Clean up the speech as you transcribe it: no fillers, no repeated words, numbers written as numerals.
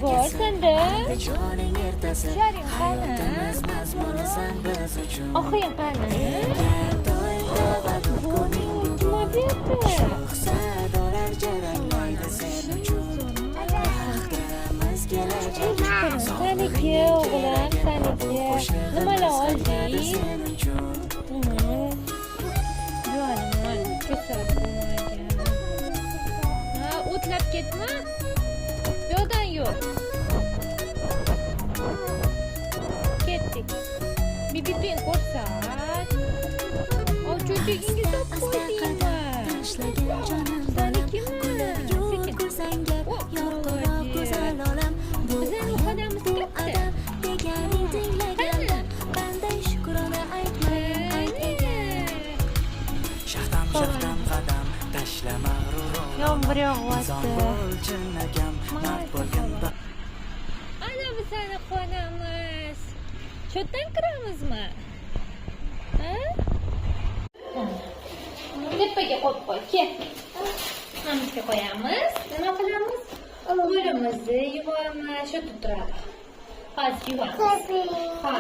Bor erkasi senda. Andijoning ertasi Sharing qani? Hayotimiz mazmunisan biz uchun. Oxing qani? Erga to'y tabaddul kuning Nima bugun. berdi? Sho'x sadolar jaranglaydi sen uchun. Baxtimiz kelajak. Saniki, o'g'lim, saniki. Nimalar olding? Sen uchun. Jonim, kasal bo'lmagan. Ha, o'tlab ketma. Bu yoqdan yo'q. Ketdik. Bibi Pin ko'rsat. O, cho'ntagingga solib qo'ydingmi? Tashlagin, jonim bolam. Sanikimi? Kulib yur, Sekin. kulsang gap. O, Yorqinroq молодец. go'zal olam. Bu Bizani ayam, xonamiz bu katta. adam deganing tinglagandan qanday shukrona aytmayin, ayt ega. Shahdam, shahdam qadam tashla, mag'rur Yomg'ir inson yog'yapti. bo'l, chinakam mard bo'lgin. Ana bizani xonamiz. Shu yerdan kiramizmi? Ha? Tepaga qo'yib qo'y. Kel. Hammaga qo'yamiz. Nima qilamiz? Qo'limizni yuvamiz. Shu yerda turadi. Hozir yuvamiz. Ha.